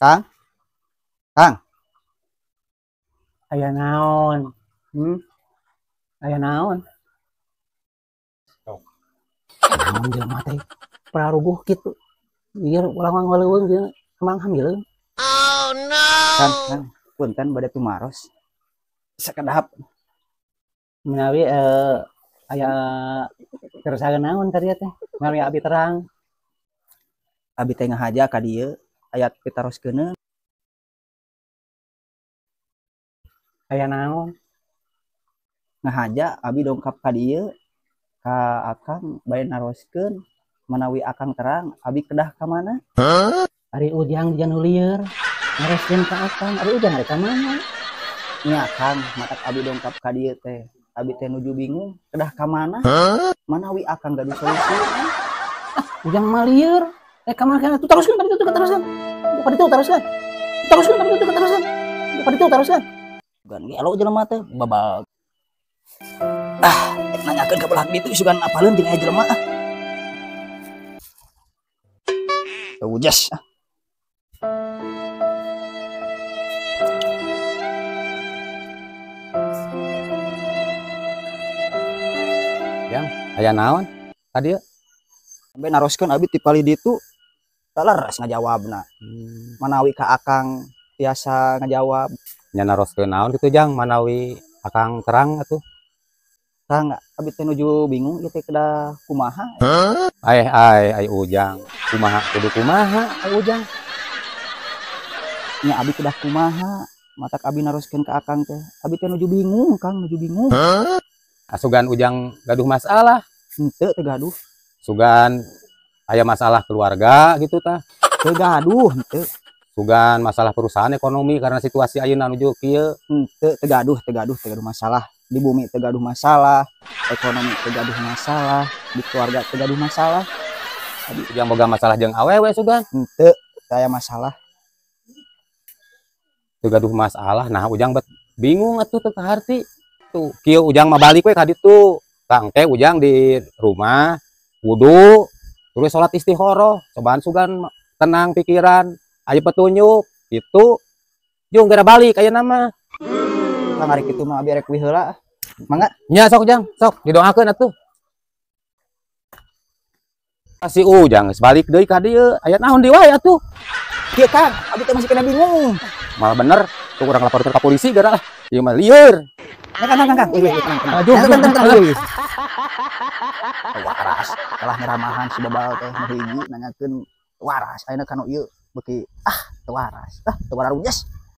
Kang? Kang? Aya naon? Aya naon? Naon jelema teh? Praruguh kitu. Ieu urang ngaleuweung jeung emang hamileun. Oh no. Kang, Kang, punten bade tumaros. Sakedap. Menawi aya keresahan naon ka dieu teh? Menawi abi terang. Abi teh ngahaja ka dieu aya pitaroskeun. Aya naon? Ngahaja abi dongkap ka dieu ka akang bade naroskeun manawi akang terang abi kedah ka mana? Huh? Ari ujang jeung nu lieur naroskeun ka akang, ari ujang rek ka mana? Nya akang matak abi dongkap ka dieu teh. Abi teh nuju bingung kedah ka mana? Huh? Manawi akang gaduh solusi. Ah, ujang mah lieur. Rek ka mana kana? Tuh teruskeun tadi tuh teruskeun. Ka ditu teruskeun. Teruskeun tadi tuh teruskeun. Ka ditu teruskeun. Sugan gelo jelema teh babal. Ah, rek nanyakeun ka belah ditu sugan apaleun jeung aya jelema ah. Ujas ah. Jang, aya naon tadi? Sampai naroskeun abi ti palih ditu leres ngajawabna. Manawi ka akang tiasa ngajawab. Nya naroskeun naon kitu Jang, manawi akang terang atuh. Kang, abi teh nuju bingung ieu teh kedah kumaha? Huh? Ai ai ai ujang, kumaha kudu kumaha ai ujang? Nya abi kedah kumaha? Matak abi naroskeun ka akang teh. Abi teh nuju bingung, Kang, nuju bingung. Huh? Asugan ujang gaduh masalah. Henteu teu gaduh. Sugan aya masalah keluarga gitu tah. Teu gaduh henteu. Sugan masalah perusahaan ekonomi karena situasi ayeuna nuju kieu. Henteu teu gaduh, teu gaduh, teu gaduh masalah. Di bumi teu gaduh masalah, ekonomi teu gaduh masalah, di keluarga teu gaduh masalah. Abi ujang boga masalah jeung awewe sugan. Henteu, teu aya masalah. Teu gaduh masalah, nah ujang bet bingung atuh teu kaharti. Tuh, kieu ujang mah balik we ka ditu. Tang teh ujang di rumah wudu terus salat istikharah, cobaan sugan tenang pikiran, aya petunjuk gitu. Jung gara balik ayeuna mah. Kang ari kitu mah abi rek wih heula. Mangga. Nya sok Jang, sok didoakeun atuh. Si Ujang geus balik deui ka dieu, aya naon deui wae atuh. Kieu Kang, abi teh masih kena bingung. Malah bener, tuh urang laporkeun ka polisi gara lah. Ieu mah lieur. Kang, Kang, Kang, Kang. Wih, wih, tenang, tenang. Aduh, Tenang, tenang, tenang, aduh. wih. Waras, kalah ngeramahan si babal teh nu hiji nanyakeun waras, ayeuna kanu ieu beuki ah teu waras. Ah, teu wararujas.